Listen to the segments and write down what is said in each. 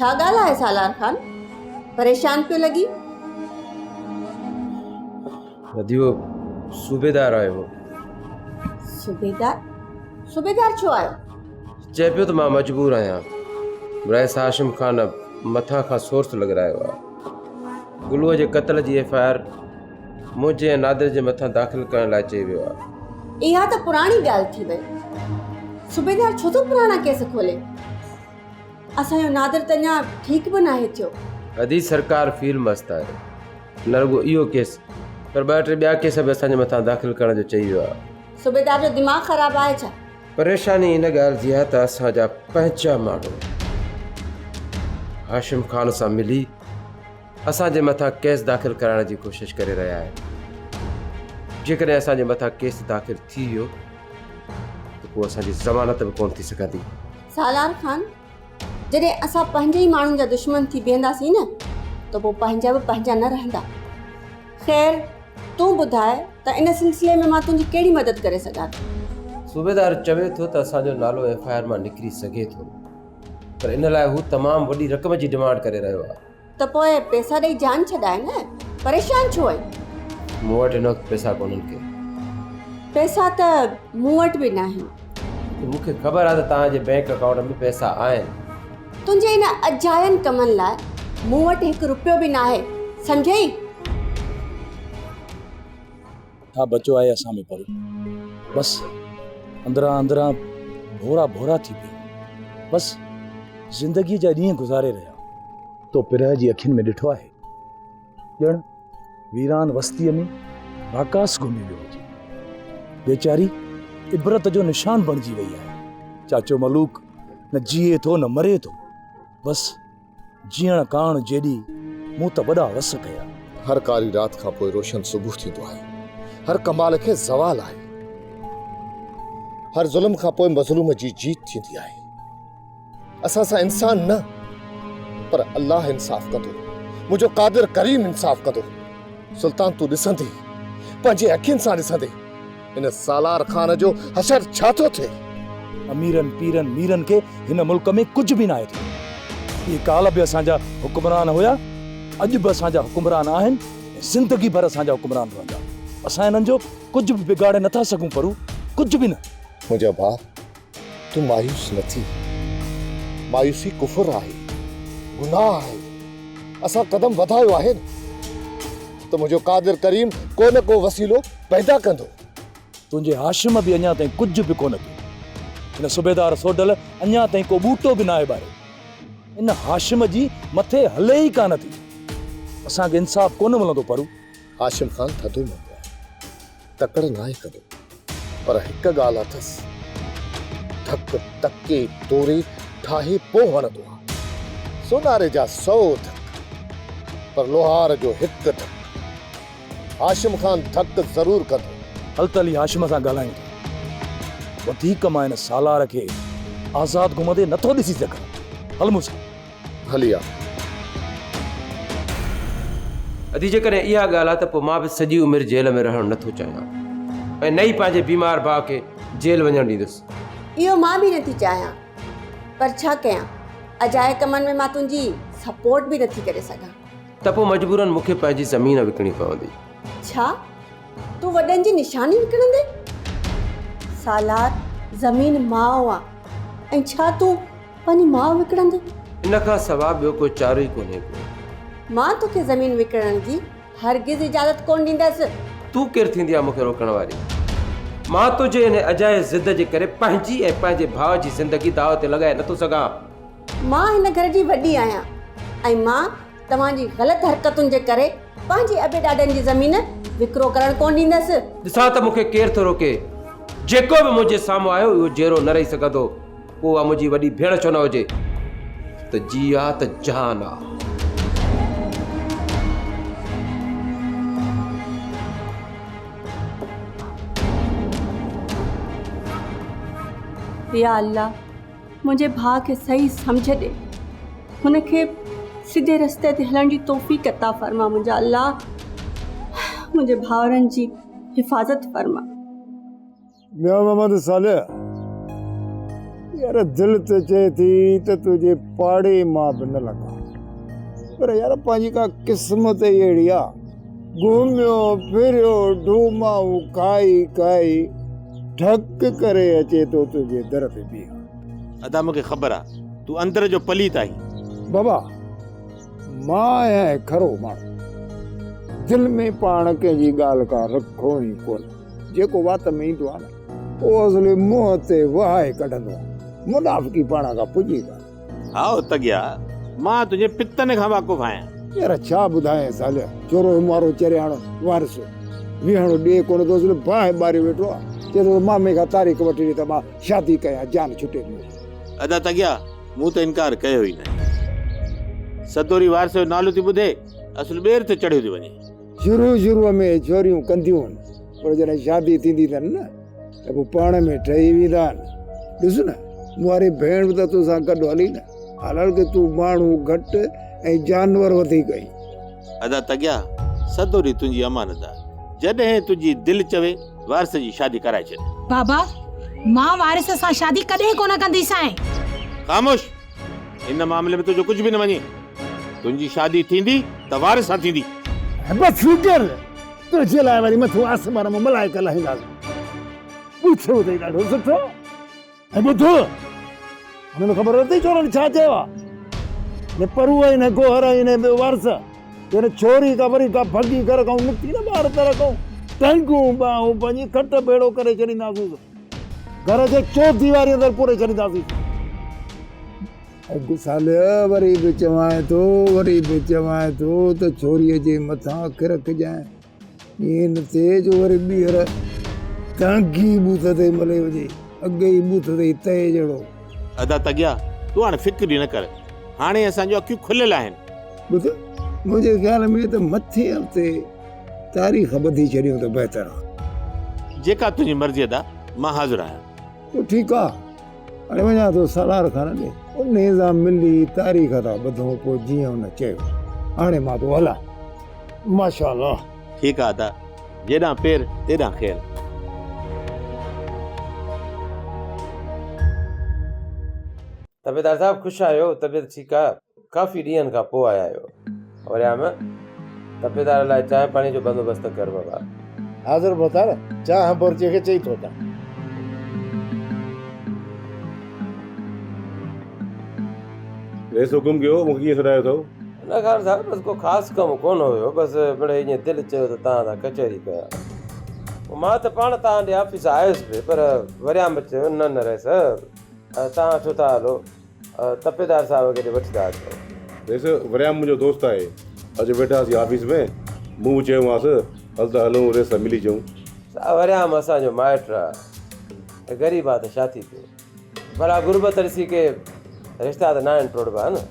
ڇا ڳالهه آهي سالار خان؟ پريشان پيو لڳين؟ ادي اهو صوبيدار آيو هو. صوبيدار؟ صوبيدار ڇو آيو؟ چئي پيو ته مان مجبور آهيان. رئيس هاشم خان مٿان کان سورس لڳرايو آهي. گلوء جي قتل جي ايف I R منهنجي ۽ نادر جي مٿان داخل ڪرڻ لاء چئي ويو آهي. اها ته پراڻي ڳالهه ٿي وئي. صوبيدار ڇو ٿو پراڻا ڪيس کولي؟ اسان جو نادر ته اڃا ٺيڪ به ناهي ٿيو. ادي سرڪار فيل مست آهي. نه رڳو اهو ڪيس پر ٻه ٽي ٻيا ڪيس به اسان جي مٿان داخل ڪرڻ جو چئي ويو آهي. صوبيدار جو دماغ خراب آهي ڇا؟ پريشاني ان ڳالهه جي آهي ته اسان جا پنهنجا ماڻهو هاشم خان سان ملي اسان جي مٿان ڪيس داخل ڪرائڻ جي ڪوشش ڪري رهيا آهن. جيڪڏهن اسان جي مٿان ڪيس داخل ٿي ويو ته پوء اسان جي ضمانت به ڪونه ٿي سگهندي. سالار خان، جڏهن اسان پنهنجي ئي ماڻهن جا دشمن ٿي بيهنداسين نه ته پوء پنهنجا به پنهنجا نه رهندا. خير تون ٻڌاء ته ان سلسلي ۾ مان تنهنجي ڪهڙي مدد ڪري سگهان ٿو؟ صوبيدار چوي ٿو ته اسان جو نالو ايف I R مان نڪري سگهي ٿو پر ان لاء هو تمام وڏي رقم جي ڊمانڊ ڪري رهيو آهي. ته پوء پئسا ڏئي جان ڇڏاء نه، پريشان ڇو آهين؟ مون وٽ هن وقت پئسا ڪونهن ڪي. پئسا ته مون وٽ به ناهن. مون کي خبر آهي ته توهان جي بئنڪ اڪائونٽ ۾ پئسا آهن. تنهنجي ان اجاين ڪمن لاء مون وٽ هڪ رپيو به ناهي، سمجهئي؟ ڇا بچيو آهي اسان ۾ پرو. بس اندران اندران ڀورا ڀورا ٿي پيا. بس زندگيء جا ڏينهن گذاري رهيا. تو پرهه جي اکين ۾ ڏٺو آهي. ڄڻ ويران وستيء ۾ راڪاس گهمي ويو هجي. ويچاري عبرت جو نشان بڻجي وئي آهي. چاچو ملوڪ نه جيئي ٿو نه مري ٿو. بس جيئڻ ڪاڻ جيڏي مون ته وڏا وس ڪيا. هر ڪاري رات کان پوء روشن صبح ٿيندو آهي. هر ڪمال کي زوال آهي. هر ظلم کان پوء مظلوم جي جيت ٿيندي آهي. اسان سان انسان نه پر الله انصاف ڪندو. منهنجو قادر ڪريم انصاف ڪندو. سلطان تون ڏسندين، پنهنجي اکين سان ڏسندين هن سالار خان جو حشر ڇا ٿو ٿئي. اميرن پيرن ميرن کي هن ملڪ ۾ ڪجهه به ناهي ٿيو. اهي ڪالهه به اسان جا حڪمران هيا، اڄ به اسان جا حڪمران آهن ۽ زندگي ڀر اسان جا حڪمران رهندا. اسان هنن جو ڪجهه به بگاڙي نٿا سگهون پرو، ڪجهه به نه. منهنجا ڀاء تون مايوس نه ٿي. مايوسي ڪفر آهي، گناهه آهي. اسان قدم وڌايو آهي نه ته منهنجو قادر ڪريم ڪو نه ڪو وسيلو پيدا ڪندو. تنهنجي هاشم به اڃا تائين ڪجهه به ڪونه ڪيو. هن صوبيدار سوڍل اڃا تائين ڪو ٻوٽو به ناهي ٻاريو. ان هاشم جي مٿي هلي ئي ڪانه ٿي. اسان کي انصاف ڪونه ملندو پرو. هاشم خان ٿڌو ماڻهو آهي. تڪڙ ناهي ڪندو پر هڪ ڳالهه اٿس ڌڪ تڪي توري ٺاهي پوء هڻندو آ. سوناري جا سئو ڌڪ پر لوهار جو هڪ ڌڪ. هاشم خان ڌڪ ضرور ڪندو. هل ته هلي هاشم سان ڳالهايون ٿا. وڌيڪ مان هن سالار کي آزاد گهمندي نٿو ڏسي سگهان. هل مون سان. هلي آ. ادي جيڪڏهن اها ڳالهه آ ته پوء مان به سڄي عمر جيل ۾ رهڻ نٿو چاهيان ۽ نه ئي پنهنجي بيمار ڀاء کي جيل وڃڻ ڏيندس. اهو مان به نٿي چاهيان پر ڇا ڪيان اجائي ڪمن ۾ مان تنهنجي سپورٽ به نٿي ڪري سگهان. ته پوء مجبورن مون کي پنهنجي زمين وڪڻي پوندي. ڇا؟ تون وڏن جي نشاني وڪڻندين؟ سالار، زمين ماء آ ۽ ڇا تون پنهنجي ماء وڪڻندين؟ ان کان سوا ٻيو ڪو چارو ئي ڪونهي ڪو. مان توکي زمين وڪڻڻ جي هرگز اجازت ڪونه ڏيندس. تون ڪير ٿيندي آهين مون کي روڪڻ واري؟ مان تنهنجي ان اجائي ضد جي ڪري پنهنجي ۽ پنهنجي ڀاء جي زندگي داء تي لڳائي نٿو سگهان. مان هن گهر جي وڏي آهيان ۽ مان توهان جي غلط حرڪتن جي ڪري پنهنجي ابي ڏاڏن جي زمين وڪرو ڪرڻ ڪونه ڏيندس. ڏسان ته مون کي ڪير ٿو روڪي. جيڪو به منهنجي سامهون آيو اهو جيئرو نه رهي سگهندو. پوء اها منهنجي وڏي ڀيڻ ڇو نه هجي. ته جي آ ته جهان آ. يا الله! منهنجي ڀاء کي صحيح سمجهه ڏي. هن کي سڌي رستي تي هلڻ جي توفيق عطا فرما منهنجا الله منهنجي ڀائرن جي حفاظت فرما. ميان محمد صالح. يار دل ته چئي ٿي ته تنهنجي پاڙي مان به نه لڳان پر يار پنهنجي ڪا قسمت ئي اهڙي آ. گهميو ڦريو ڍومائون کائي کائي ڍڪ ڪري اچي ٿو تنهنجي در تي بيهان. ادا مون کي خبر آ تون اندر جو پليت آهين. بابا مان آهيان کرو ماڻهو. دل ۾ پاڻ ڪنهن جي ڳالهه ڪا رکو ئي ڪونه. جيڪو وات ۾ ايندو آ نه اهو اصلي منهن تي وهائي ڪڍندو آ. منافقي پاڻ کان پڄي ڪانه. هائو تڳيا، مان تنهنجي پتن کان واقف آهيان. يار ڇا ٻڌايانء صالح، چورو هي مارو چرياڻو وارث ويهڻ ڏئي ڪونه ٿو، اصل باهه ٻاريو ويٺو آ. چئي ٿو ته مامي کان تاريخ وٺي ڏي ته مان شادي ڪيان، جان ڇٽي منهنجي. ادا تڳيا، مون ته انڪار ڪيو ئي ناهي. سدوري وارث جو نالو ٿي ٻڌي، اصل ٻير تي چڙهيو ٿي وڃي. شروع شروع ۾ ڇوريون ڪنديون هن، پر جڏهن شادي ٿيندي اٿن نه ته پوء پاڻ ۾ ٺهي ويندا آهن. ڏس نه مون واري ڀيڻ به ته توسان گڏ هلي نه، حالانڪه تون ماڻهو گهٽ ۽ جانور وڌيڪ آهين. ادا تڳيا، سدوري تنهنجي امانت آ، جڏهن تنهنجي دل چوي وارث جي شادي ڪرائي ڇڏ. بابا، مان وارث سان شادي ڪڏهن ڪونه ڪنديسانء. خاموش! ان معاملي ۾ تنهنجو ڪجهه به نه وڃي. تنهنجي شادي ٿيندي ته وارث سان ٿيندي. بس ڪر، تنهنجي لاء وري مٿو آسمان مان ملائڪ لاهينداسين. پڇيو اٿئي ڏاڍو سٺو. ۽ ٻڌ، هنن کي خبر اٿئي ڇورن ڇا چيو آهي؟ نه پرو ۽ نه گوهر ۽ نه ٻيو وارث. جڏهن ڇوري کان وري ڪا ڀڳي گهر کان نڪتي نه ٻاهر در کان، ٽنگون ٻانهون ڀڃي کٽ ڀيڙو ڪري ڇڏينداسونس. گهر جي چوديواري اندر پوري ڇڏينداسونس. اڳ صالح وري به چوانء ٿو، وري به چوانء ٿو ته ڇوريء جي مٿان اک رکجانء. ائين نه ٿئي جو وري ٻيهر ٽانگي ٻوٿ تي ملي وڃي، اڳي ئي ٻوٿ تي تئي جهڙو. ادا تڳيا، تون هاڻي فڪر ئي نه ڪر. هاڻي اسان جون اکيون کليل آهن. ٻڌ، منهنجي خيال ۾ ته مٿين هفتي تاريخ ٻڌي ڇڏيون ته بهتر آ. جيڪا تنهنجي مرضي ادا، مان حاضر آهيان. پوء ٺيڪ آ، هاڻي وڃان ٿو سالار خان ڏي، انهي سان ملي تاريخ ٿا ٻڌون، پوء جيئن هن چيو. هاڻي مان ٿو هلان. ماشاء الله. ٺيڪ آ ادا، جيڏانهن پير تيڏانهن خير. تپيدار صاحب خوش آهيو طبيعت ٺيڪ آ ڪافي ڏينهن کان پوء آيا آهيو وريام تپيدار لاء چانهه پاڻي جو بندوبست ڪر بابا. حاضر ڀوتار، چانهه بورچيء کي چئي ٿو اچان. رئيس حڪم ڪيو، مون کي ڪيئن سڏايو اٿو؟ نه خان صاحب بس ڪو خاص ڪم ڪونه هيو بس مڙئي ائين دل چيو ته توهان سان ڪچهري ڪيان. مان ته پاڻ توهان ڏي آفيس آيس به پر وريام چيو نه نه رئيس توهان ڇو ٿا هلو تپيدار صاحب کي ڏي وٺي ٿا اچو. رئيس وريام منهنجو دوست آهي اڄ ويٺا هئاسين آفيس ۾ مون به چيومانس هل ته هلون رئيس سان ملي اچون. صاحب وريام اسان جو مائٽ آ غريب آ ته ڇا ٿي پيو. ڀلا غربت ڏسي ڪي رشتا ته ناهن ٽوڙبا نه.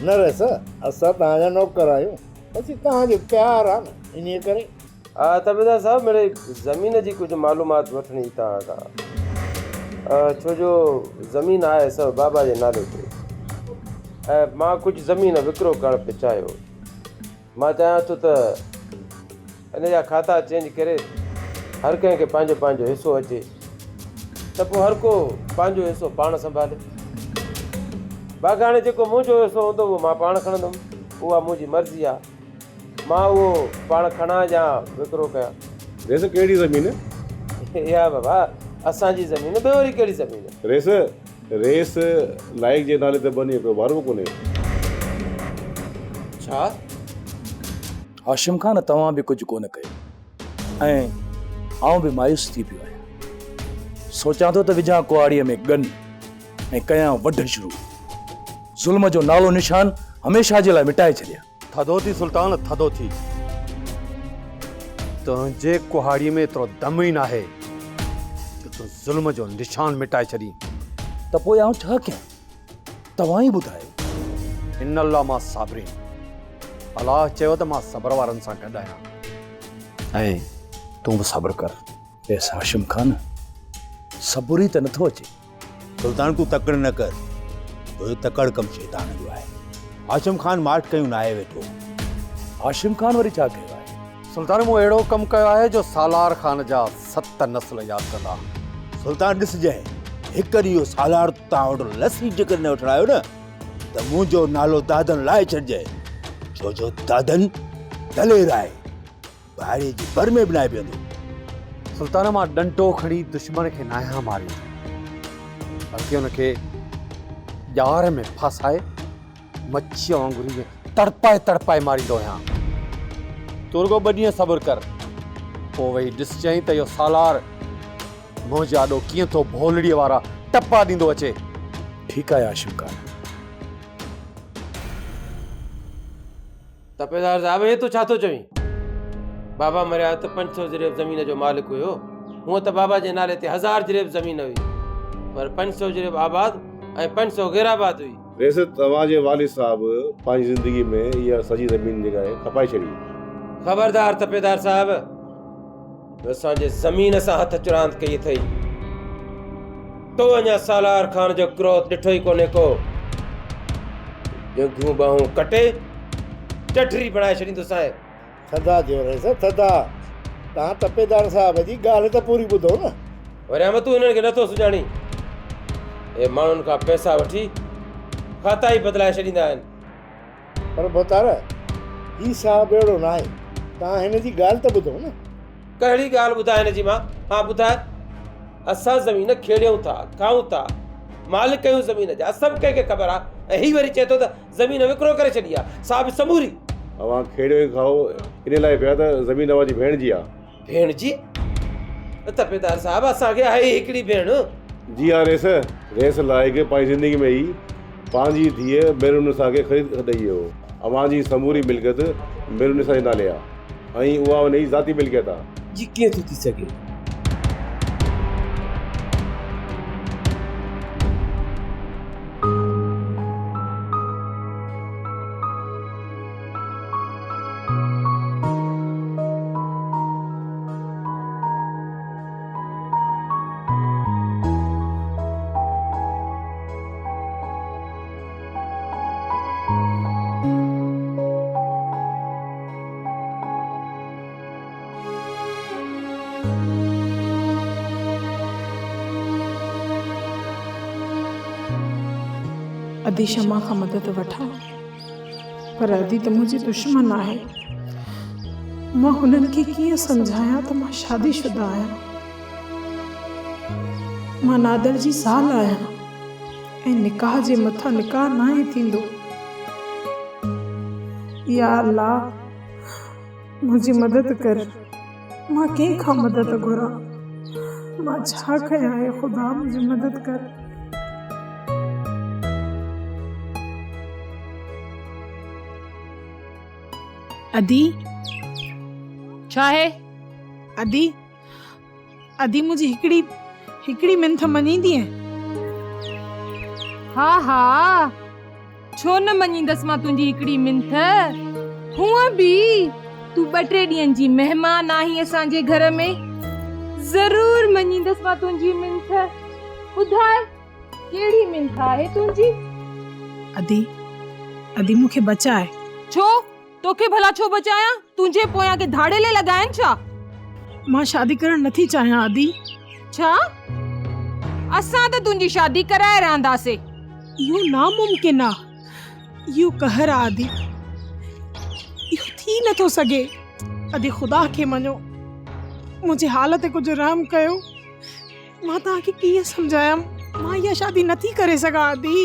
نه رئيس اسان توهان جا نوڪر آهيون بس هي توهان جو پيار آ نه انهيء ڪري. ها تپيدار صاحب مڙئي زمين جي ڪجهه معلومات وٺڻي هئي توهان کان ڇو جو زمين آهي سڀ بابا جي نالي تي ۽ مان ڪجهه زمين وڪرو ڪرڻ پئي چاهيو. مان چاهيان ٿو ته ان جا کاتا چينج ڪري هر ڪنهن کي پنهنجو پنهنجو حصو اچي ته پوء هر ڪو پنهنجو حصو پاڻ سنڀالي. باقي هاڻي جيڪو منهنجو حصو هوندو اهو مان پاڻ کڻندم، اها منهنجي مرضي آهي، مان اهو پاڻ کڻان يا وڪرو ڪيان. ريس ڪهڙي زمين؟ اها بابا اسان جي زمين، ٻيو وري ڪهڙي زمين؟ ريس ريس لائق جي نالي تي ٻنيء ڪو وارو ڪونهي. ڇا؟ هاشم خان توهان به ڪجهه ڪونه ڪيو ۽ آئون به مايوس ٿي پيو آهيان. سوچان ٿو ته وجهان ڪهاڙيء ۾ ڳن ۽ ڪيان وڍ شروع. ظلم جو نالو نشان هميشه جي لاء مٽائي ڇڏيان. ٿڌو ٿي سلطان ٿڌو ٿي. تنهنجي ڪهاڙيء ۾ ايترو دم ئي ناهي جو تون ظلم جو نشان مٽائي ڇڏين. ته پوء آئون ڇا ڪيان؟ توهان ئي ٻڌايو. ان الله مع الصابرين. الله چيو ته مان صبر وارن سان گڏ آهيان. ۽ تون به صبر ڪر. بس هاشم خان، صبر ئي ته نٿو اچي. سلطان تون تڪڙ نه ڪر، ڇو جو تڪڙ ڪم شيطان جو آهي. هاشم خان ماٺ ڪيون ناهي ويٺو. هاشم خان وري ڇا ڪيو آهي؟ سلطان مون اهڙو ڪم ڪيو آهي جو سالار خان جا ست نسل ياد ڪندا. سلطان ڏسجانء، هڪ ڏينهن اهو سالار توهان وٽ لسي جيڪڏهن نه وٺڻ آيو نه ته منهنجو نالو دادن لاهي ڇڏجانء، ڇو جو دادن دلير آهي، ڀائڙي جي ڀر ۾ به ناهي بيهندو. سلطان مان ڏنڊو کڻي دشمن کي ناهيان ماريندو، بلڪه ان کي ڄار ۾ ڦاسائي مڇيء وانگر ائين تڙپائي تڙپائي ماريندو آهيان. تون رڳو ٻه ڏينهن صبر ڪر، پوء ويهي ڏسجئين ته اهو سالار منهنجي آڏو ڪيئن ٿو ڀولڙيء وارا ٽپا ڏيندو اچي. ٺيڪ آهي هاشم خان. تپيدار صاحب هي تون ڇا ٿو چوين؟ بابا مريا ته 500 جريب زمين جو مالڪ هيو. هونء ته بابا جي نالي تي هزار جريب زمين هئي، پر 500 جريب آباد ۽ 500 غير آباد هئي. رئيس توهان جي والد صاحب پنهنجي زندگي ۾ اها سڄي زمين جيڪا آهي کپائي ڇڏي. خبردار تپيدار صاحب جو اسان جي زمين سان هٿ چراند ڪئي اٿئي. تو اڃا سالار خان جو ڪروڌ ڏٺو ئي ڪونهي ڪو. ڄنگهون ٻانهون ڪٽي چٺري بڻائي ڇڏيندوسانء. ٿڌا ٿيو رئيس ٿڌا. توهان تپيدار صاحب جي ڳالهه ته پوري ٻڌو نه. وريام تون هنن کي نٿو سڃاڻين. اهي ماڻهن کان پئسا وٺي کاتا ئي بدلائي ڇڏيندا آهن. پر ڀوتار هي صاحب اهڙو ناهي. توهان هن جي ڳالهه ته ٻڌو نه. ڪهڙي ڳالهه ٻڌان هن جي مان؟ ها ٻڌاء. اسان زمين کيڙيون ٿا، کائون ٿا، مالڪ آهيون زمين جا، سڀ ڪنهن کي خبر آهي ۽ هي وري چئي ٿو ته زمين وڪرو ڪري ڇڏي آهي، سا به سموري. اوهان کيڙيو ۽ کائو ان لاء پيا ته زمين اوهان جي ڀيڻ جي آهي. ڀيڻ جي؟ تپيدار صاحب اسان کي آهي ئي هڪڙي ڀيڻ. جي ها ريس، ريس لائق پنهنجي زندگي ۾ ئي پنهنجي ڌيء ميرالنساء کي خريد ڏئي ويو. اوهان جي سموري ملڪيت ميرالنساء جي نالي آهي. ۽ اها ان جي ذاتي ملڪيت آهي. جي ڪيئن ٿو ٿي سگهي؟ ادي شمع کان مدد وٺان پر ادي ته منهنجي دشمن آهي مان هنن کي ڪيئن سمجهايان ته مان شادي شده آهيان مان نادر جي زال آهيان ۽ نڪاح جي مٿان نڪاح ناهي ٿيندو. يا الله منهنجي مدد ڪر مان ڪنهن کان مدد گهران مان ڇا ڪيان اي خدا منهنجي مدد ڪر. ادي. ڇا آهي؟ ادي. ادي منهنجي هڪڙي هڪڙي منٿ مڃيندينء؟ ها ها ڇو نه مڃيندس مان تنهنجي هڪڙي منٿ. هونء به تون ٻه ٽي ڏينهن جي مهمان آهين اسان جي گهر ۾. ضرور مڃيندس مان تنهنجي منٿ. ٻڌاء ڪهڙي منٿ آهي تنهنجي؟ ادي ادي مون کي بچاء. ڇو؟ توکي ڀلا ڇو بچايان؟ تنهنجي پويان ڪي ڌاڙيل لڳا آهن ڇا؟ مان شادي ڪرڻ نٿي چاهيان ادي. ڇا؟ اسان ته تنهنجي شادي ڪرائي رهنداسي. اهو ناممڪن آ. اهو قهر آ ادي. اهو ٿي نٿو سگهي. ادي خدا کي مڃو. منهنجي حال تي ڪجهه رحم ڪيو. مان توهان کي ڪيئن سمجهايان مان اها شادي نٿي ڪري سگهان ادي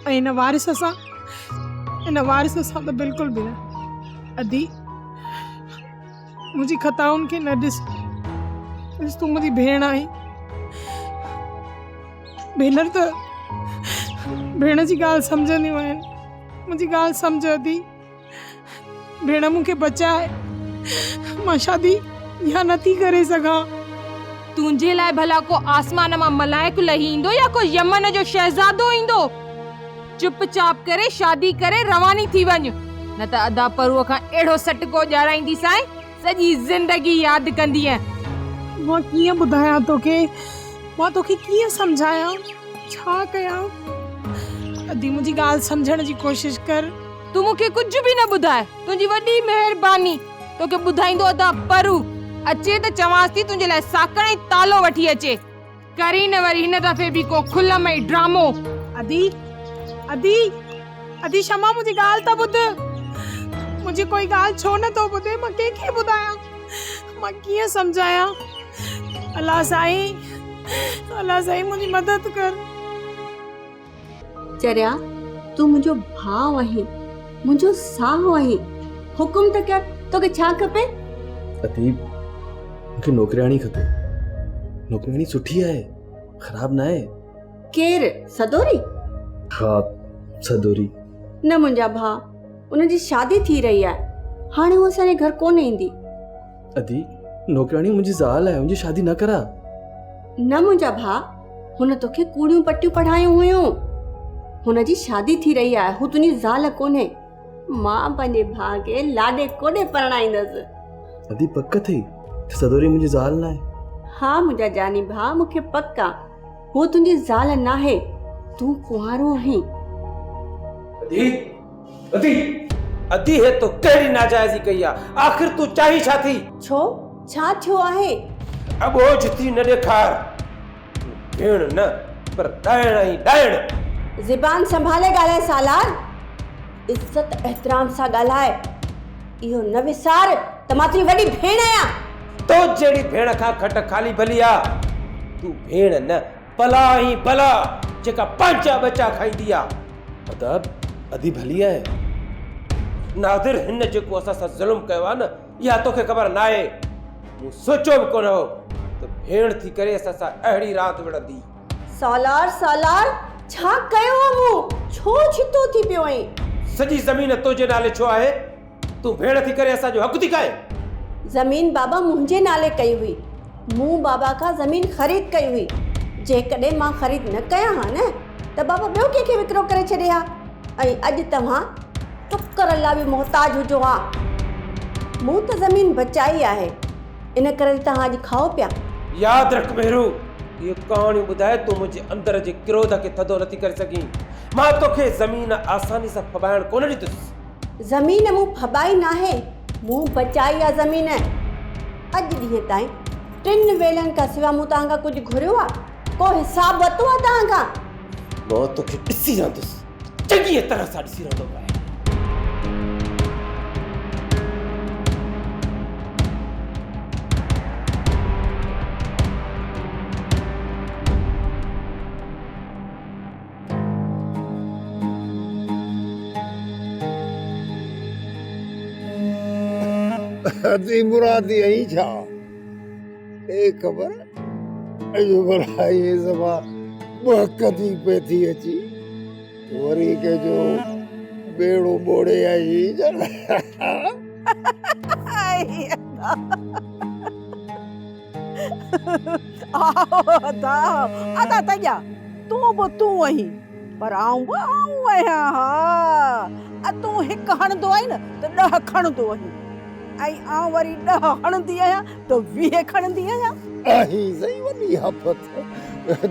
۽ ان وارث سان ان وارث سان ته بلڪل به نه ادي منهنجي خطائن کي نه ڏس ڏس تون منهنجي ڀيڻ آهين ڀينر ته ڀيڻ جي ڳالهه سمجهنديون آهن منهنجي ڳالهه سمجهه ادي ڀيڻ مون کي بچاء، مان شادي اها نه ٿي ڪري سگهان. تنهنجي لاء ڀلا ڪو آسمان مان ملائڪ لهي ايندو يا ڪو يمن جو شهزادو ايندو؟ چپ چاپ ڪري شادي ڪري رواني ٿي وڃ، نه ته ادا پروء کان اهڙو سٽڪو ڏيارائينديسانء، سڄي زندگي ياد ڪندينء. مان ڪيئن ٻڌايان توکي، مان توکي ڪيئن سمجهايان، ڇا ڪيان؟ ادي منهنجي ڳالهه سمجهڻ جي ڪوشش ڪر. تون مون کي ڪجهه به نه ٻڌاء، تنهنجي وڏي مهرباني. توکي ٻڌائيندو ادا پرو اچي ته چوانس ٿي تنهنجي لاء ساڪڻ ۽ تالو وٺي اچي. ڪرين نه وري هن دفعي به ڪو کل ۾ ڊرامو. ادي، ادي، ادي شمع منهنجي ڳالهه ته ٻڌ. منهنجي ڪوئي ڳالهه ڇو نه ٿو ٻڌي؟ مان ڪنهن کي ٻڌايان؟ مان ڪيئن سمجهايان؟ الله سائين، الله سائين منهنجي مدد ڪر. چريا، تون منهنجو ڀاء آهين، منهنجو ساهه آهين، حڪم ته ڪر، توکي ڇا کپي؟ اديب، مون کي نوڪرياڻي کپي. نوڪرياڻي سٺي آهي، خراب ناهي. ڪير؟ سدوري؟ ها، سدوري. نه منهنجا ڀاء، ان جي شادي ٿي رهي آهي، هاڻي هوء اسان جي گهر ڪونه ايندي. ادي، نوڪرياڻي منهنجي زال آهي، ان جي شادي نه ڪراء. نه منهنجا ڀاء، هن توکي ڪوڙيون پٽيون پڙهايون هيون. هن جي شادي ٿي رهي آهي، هو تنهنجي زال ڪونهي. مان پنهنجي ڀاء کي لاڏي ڪوڏي پرڻائيندس. ادي پڪ اٿئي ته سدوري منهنجي زال ناهي؟ ها منهنجا جاني ڀاء، مون کي پڪ آ، هوء تنهنجي زال ناهي، تون ڪنوارو آهين. ادي، ادي! ادي هي تو ڪهڙي ناجائزي ڪئي آ، آخر تون چاهين ڇا ٿي؟ ڇو، ڇا ٿيو آهي؟ اٻوجهه ٿي نه ڏيکار، تون ڀيڻ نه پر ڏائڻ آهين ڏائڻ. زبان سنڀالي ڳالهاء سالار، عزت احترام سان ڳالهاء، اهو نه وسار ته مان تنهنجي وڏي ڀيڻ آهيان. تو جهڙي ڀيڻ کان کٽ خالي ڀلي آ، تون ڀيڻ نه بلا آهين بلا، جيڪا پنهنجا ٻچا کائيندي آ. ادا ادي ڀلي آهي. نادر هن جيڪو اسان سان ظلم ڪيو آ نه اها توکي خبر ناهي. مون سوچيو به ڪونه هو ته ڀيڻ ٿي ڪري اسان سان اهڙي راند وڙهندي. سالار سالار ڇا ڪيو آ مون ڇو ڇتو ٿي پيو آهين. سڄي زمين تنهنجي نالي ڇو آهي؟ تون ڀيڻ ٿي ڪري اسان جو حق ٿي کائين. زمين بابا منهنجي نالي ڪئي هئي. مون بابا کان زمين خريد ڪئي هئي. جيڪڏهن مان خريد نه ڪيان ها نه ته بابا ٻيو ڪنهن کي وڪرو ڪري ڇڏي ها ۽ اڄ توهان ٽڪر لاء به محتاج هجو ها. مون ته زمين بچائي آهي ان ڪري ته توهان اڄ کائو پيا. ياد رک مهرو، اهي ڪهاڻيون ٻڌائي تون منهنجي اندر جي ڪروڌ کي ٿڌو نٿي ڪري سگهين. مان توکي زمين آساني سان ڦٻائڻ ڪونه ڏيندس. زمين مون ڦٻائي ناهي، مون بچائي آ زمين. اڄ ڏينهن تائين ٽن ويلن کان سوا مون توهان کان ڪجهه گهريو آ؟ ڪو حساب ورتو آ توهان کان؟ مان توکي ڏسي رهندس، چڱيء طرح سان ڏسي رهندو آهيان. ادي مرادي ائين ڇا؟ ڏي خبر اڄ ڀلا ائين صفا ٻهڪندي پئي ٿي اچي وري ڪنهن جو ٻيڙو ٻوڙي آئي ڇا؟ ادا ادا تڳيا تون به تون آهين پر آئون به آئون آهيان ها تون هڪ هڻندو آهين نه ته ڏهه کڻندو آهين ۽ آئون وري ڏهه هڻندي آهيان ته 20 کڻندي آهيان. آهين سائين وڏي آفت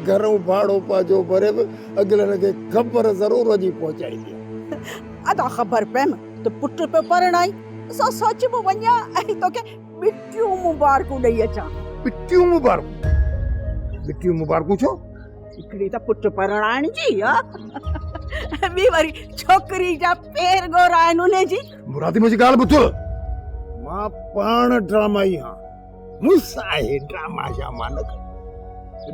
گهرئون ڀاڙو پنهنجو ڀري به اڳلن کي خبر ضرور وڃي پهچائيندي آهي. ادا خبر پيم ته پٽ پيو پرڻائين سو سوچيم وڃان ۽ توکي ٻٽيون مبارڪون ڏئي اچان. ٻٽيون مبارڪون؟ ٻٽيون مبارڪون ڇو؟ هڪڙي ته پٽ پرڻائڻ جي ها ۽ ٻي وري ڇوڪري جا پير ڳورا آهن انهي جي. مرادي منهنجي ڳالهه ٻڌ، مان پاڻ ڊرامائي هان، مڙس آهي ڊراما شاما نه ڪر.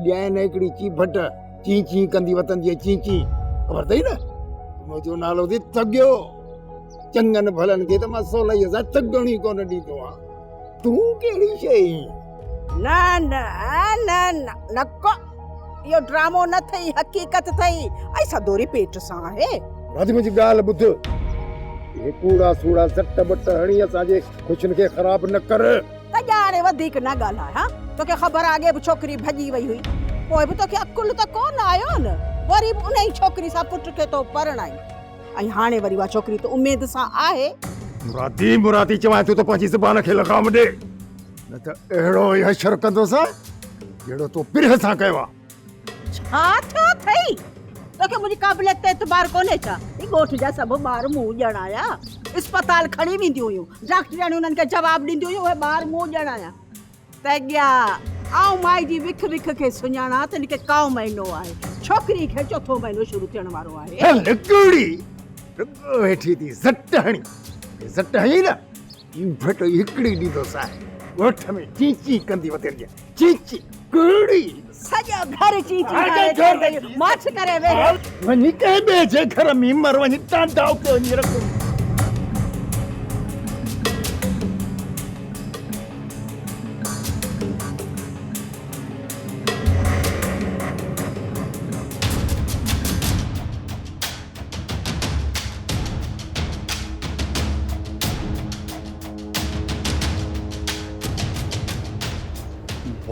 ڏيانء نه هڪڙي چيڀٽ، چين چين ڪندي وتندينء چين چين، خبر اٿئي نه؟ منهنجو نالو اٿئي تڳيو. چڱن ڀلن کي ته مان سولائيء سان تڳڻ ئي ڪونه ڏيندو آهيان. تون ڪهڙي شيء آهين؟ نه نه نه نه نه ڪو اهو ڊرامو نه ٿئي حقيقت ٿئي ۽ سدوري پيٽ سان آهي. راضي منهنجي ڳالهه ٻڌ. اهي ڪوڙا سوڙا زٽ ٻٽ هڻي اسان جي خوشين کي خراب نه ڪر. ته ڄاڻي وڌيڪ نه ڳالهاء ها. توکي خبر آ اڳي به ڇوڪري ڀڄي وئي هئي. پوء به توکي عقل ته ڪونه آيو نه. وري به انهي ڇوڪري سان پٽ کي ٿو پرڻائين. ۽ هاڻي وري اها ڇوڪري ته اميد سان آهي. مرادي مرادي چوانء ٿو ته پنهنجي زبان کي لغام ڏي، نه ته اهڙو ئي حشر ڪندوسانء جهڙو تو پرهه سان ڪيو آ. ڇا ٿيو اٿئي؟ توکي منهنجي قابليت تي اعتبار ڪونهي ڇا؟ هي ڳوٺ جا سڀ ٻار مون ڄڻ آيا. اسپتال کڻي وينديون هيون. ڊاڪٽرياڻيون انهن کي جواب ڏينديون هيون اهي ٻار مون ڄڻ آيا. تڳيا، آئون مائي جي وک وک کي سڃاڻان ته هن کي ڪائو مهينو آهي. ڇوڪري کي چوٿون مهينو شروع ٿيڻ وارو آهي. هل ڪوڙي، رڳو ويٺي ٿي زٽ هڻي. زٽ هنئي نه، ڀٽو هڪڙي ڏيندوسانء. ڳوٺ ۾ چين چين ڪندي وتين جيئن چين چين ڪوڙي. سڄو گهر چين چين ڪري ڇڏيندئي. ماٺ ڪري ويهه. وڃي ڪنهن ٻئي جي گهر ۾ مر، وڃي ٽانڊا اتي وڃي رک.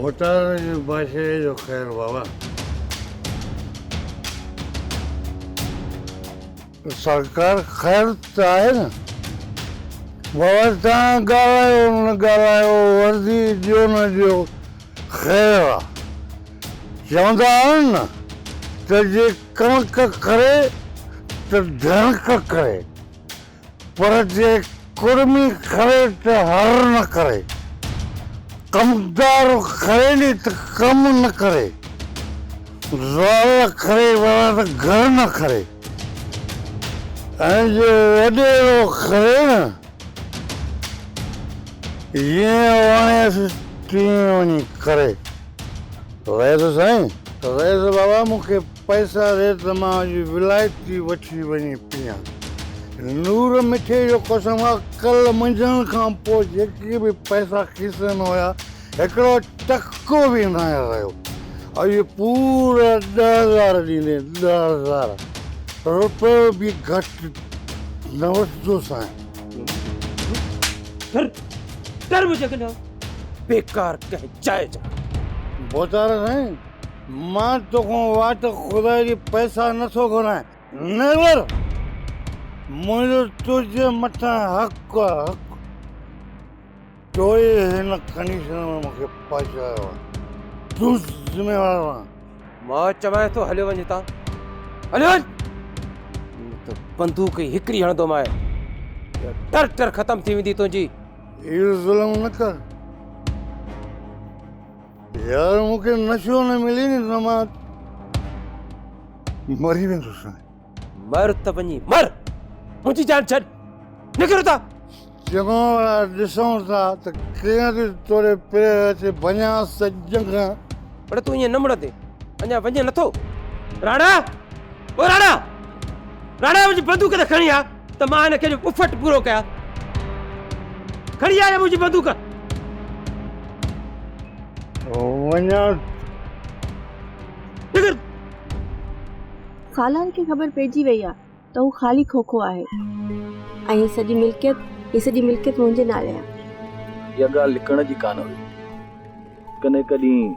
ڀوتارن جي بادشاهي جو خير بابا. سرڪار خير ته آهي نه. بابا توهان ڳالهايو نه ڳالهايو وردي ڏيو نه ڏيو خير آ. چوندا آهن نه ته جي ڪڻڪ کري ته ڌڻڪ کري پر جي ڪڙمي کري ته هر نه کري. ڪمدار کري ني ته ڪم نه ڪري. زال کري بابا ته گهر نه کري. ۽ جي وڏيرو کري نه جيئن وڻيس تيئن وڃي ڪري. رئيس سائين! رئيس بابا مون کي پئسا ڏي ته مان اڄ ولايتي وٺي وڃي پيان. نور مٺي جو قسم آ ڪلهه منجهند کان پوء جيڪي به پئسا کيسي ۾ هيا هڪڙو ٽڪو به ناهي رهيو. اڄ پورا 10,000 ڏيندين 10,000 رپيو به گهٽ نه وٺندوسانء. ڊر ڊر منهنجي ڪنان بيڪار ڪنهن جاء جا. ڀوتار سائين مان توکان واٽ خدا جي پئسا نٿو گهران نيور منهنجو تنهنجي مٿان حق آ حق تو ئي هن ڪنڊيشن ۾ مونکي پهچايو آ تون ذميوار آن. مان چوانء ٿو هليو وڃ هتان هليو وڃ نه ته بندوق ئي هڪڙي هڻندومانء ٽر ٽر ختم ٿي ويندي تنهنجي. اهو ظلم نه ڪر يار مون کي نشو نه ملي ني ته مان مري ويندس. مر ته وڃي مر منهنجي جان ڇڏ نڪر هتان. چڱو ڀلا ڏسون ٿا ته ڪيئن ٿي توڙي پير اچي ڀڃانس ته ڄنگهه. پر تون ائين نه مڙندين اڃا وڃين نٿو. راڻا او راڻا راڻا منهنجي بندوق ته کڻي آ ته مان هن کي جو اڦٽ پورو ڪيان. کڻي آ منهنجي بندوق. وڃان. نڪر. سالار کي خبر پئجي وئي آ ته هو خالي کوکو آهي ۽ هي سڄي ملڪيت هي سڄي ملڪيت منهنجي نالي آ. اها ڳالهه لڪڻ جي ڪانه هئي. ڪڏهن ڪڏهن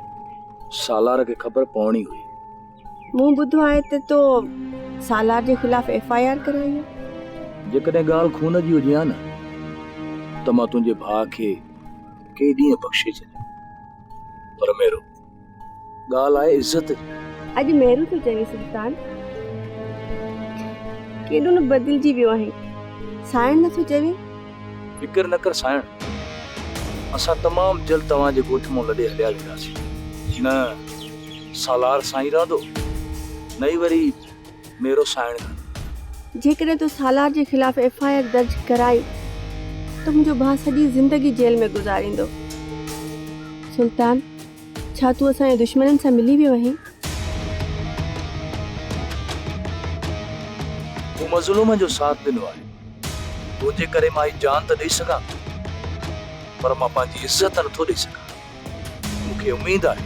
سالار کي خبر پوڻي هئي. مون ٻڌو آهي ته تو سالار جي خلاف ايف I R ڪرائي آهي. جيڪڏهن ڳالهه خون جي هجي ها نه ته مان تنهنجي ڀاء کي ڪي ڏينهن بخشي ڇڏيان. پر ميرو، ڳالهه آهي عزت جي. اڄ ميرو ٿو چوين سلطان. ڪيڏو نه بدلجي ويو آهين. سانئڻ نه ٿو چوين؟ فڪر نه ڪر سانئڻ. اسان تمام جلد توهان جي ڳوٺ مان لڏي هليا وينداسين. نه سالار سائين رهندو نه ئي وري ميرو سانئڻ رهندو. جيڪڏهن تو سالار جي خلاف ايف I R درج ڪرائي ته منهنجو ڀاء سڄي زندگي جيل ۾ گذاريندو. سلطان، ڇا تون اسان جي دشمنن سان ملي ويو آهين؟ مون مظلومن جو ساٿ ڏنو آهي. تنهنجي ڪري مان هي جان ته ڏئي سگهان ٿو، پر مان پنهنجي عزت نٿو ڏئي سگهان. مون کي اميد آهي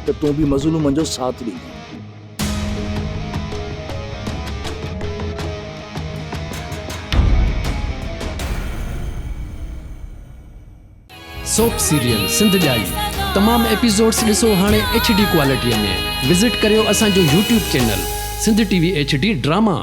ته تون به مظلومن جو ساٿ ڏيندين. سوپ سيريل سنڌ ڄائي تمام ايپيسوڊس ڏسو هاڻي ايڇ ڊي ڪوالٽي ۾ وزٽ ڪريو اسان جو YouTube channel Sindh T V H D drama.